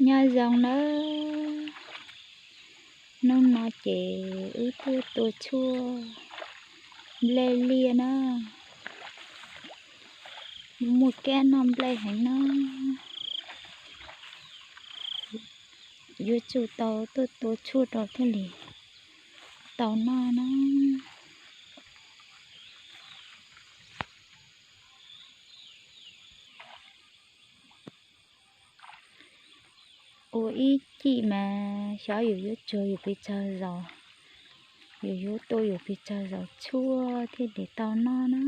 Nyob zoo nawb, hnub no ces wb tuaj tua tshuaj nplej liaj na, muaj kab noj nplej heev na. Yuav tsum tau tuaj tua tshuaj rau thiaj li tau noj na. Ua ib cim mas xyov yus yuav tsuag yus pes tsawg zaus, yus yuav tua yus pes tsawg zaus tshuaj thiaj li tau noj na.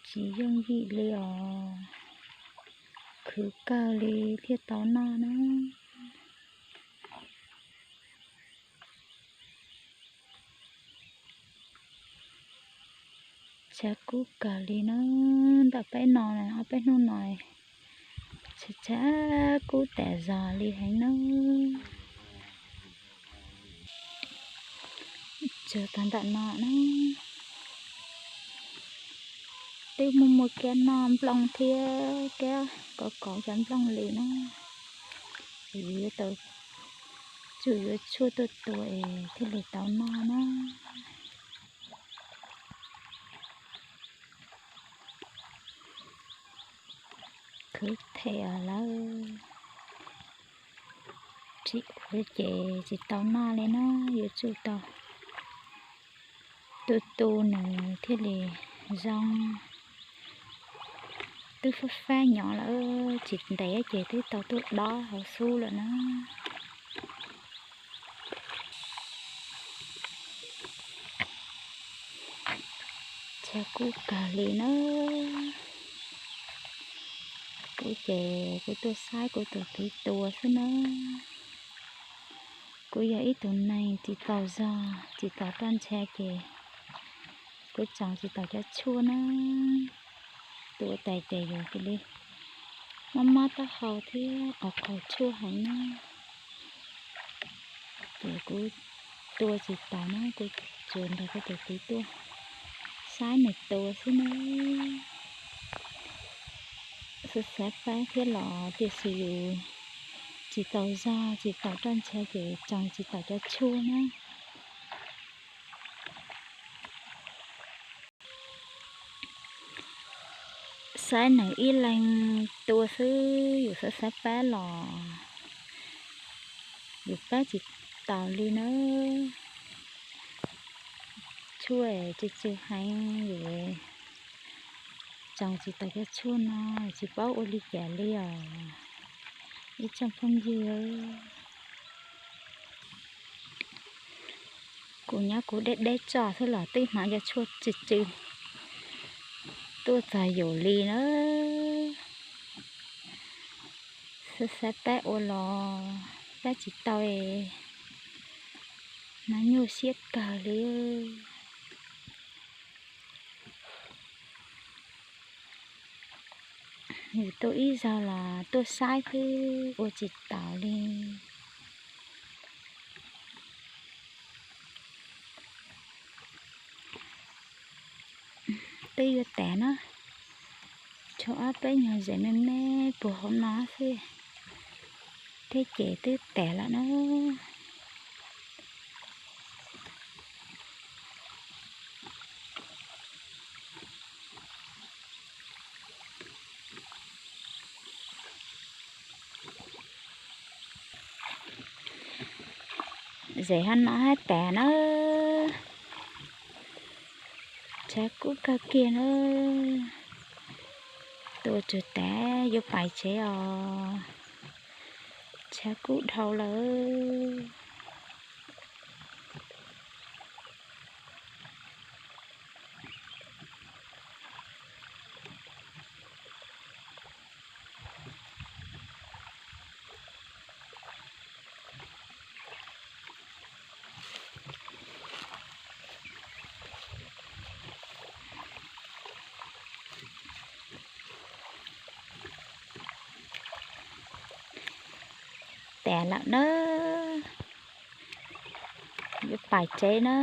Tsis yooj yim li os, khwv kawg li thiaj tau noj na. Tshav kub kawg li na, ntawm peb no, ob peb hnub no tshav kub tas zog li heev na. Tsuas tag ntawm no na, twb muaj muaj kab noj nplooj thiab kab kov kov cov nplooj li na. Yuav tau, tsum yuav tshuaj tuaj tua es thiaj li tau noj na. Khwv them lawm, tsis ua ces tsis tau noj li na, yuav tsum tau tu tu nws thiaj li zoo. Twb fab fab nyob lawm, tsis ntev ces twb tau tuaj dob hauv xub lawm na. Tshav kub kawg li na. Kuv ces kuv tuaj saib kuv tus txiv tua xwb na. Kuv yog ib tug neeg tsis tau zog, tsis tau roj ntsha ces kuv tsoos tsis tau cov tshuaj na. Tua tas ces yus cia li mob mob taub hau thiab qhov qhaus tshuaj heev na. Ces kuv tua tsis tau na, kuv tsuas nrog kuv tus txiv tuaj saib nws tua xwb na. Xav xav pab thiab los tiam sis yus tsis tau zog tsis tau roj ntsha ces tsoos tsis tau cov tshuaj na. Saib nws ib leeg tua xwb yus xav xav pab los yus pab tsis taus li na. Tshuaj tsw tsw heev yus tsoos tsis taus cov tshuaj no, tsis paub ua li cas li os ib tsoom phooj ywg. Kuv nyob kuv deb deb tso xwb los twb hnov cov tshuaj tsw tsw tuaj txog yus li na. Xav xav pab ua los pab tsis tau, hnov nyuaj siab kawg li. Yus tuaj ib zaug los tuaj saib xwb ua tsis taus li. Twb yuav tas na, tshuav ob peb nyuag zem me me puag hauv no xwb, thiab ces twb tas lawm na. Zem hab no hab tas na, tshav kub kawg kiag na. Tua tsuag tas yuav pais tsev os, tshav kub dhau lawm. Tas lawm na, yuav pais tsev na.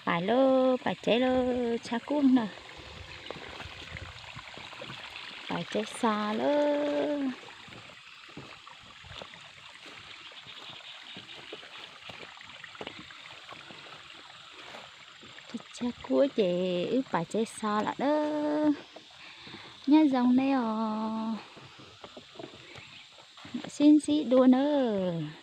Pais lauj, pais tsev lauj, tshav kub na. Pais tsev xa lawm. Tsis tshia kuab ces wb pais tsev xa lawm na. Nyob zoo nej os. Sib ntsib dua nawb.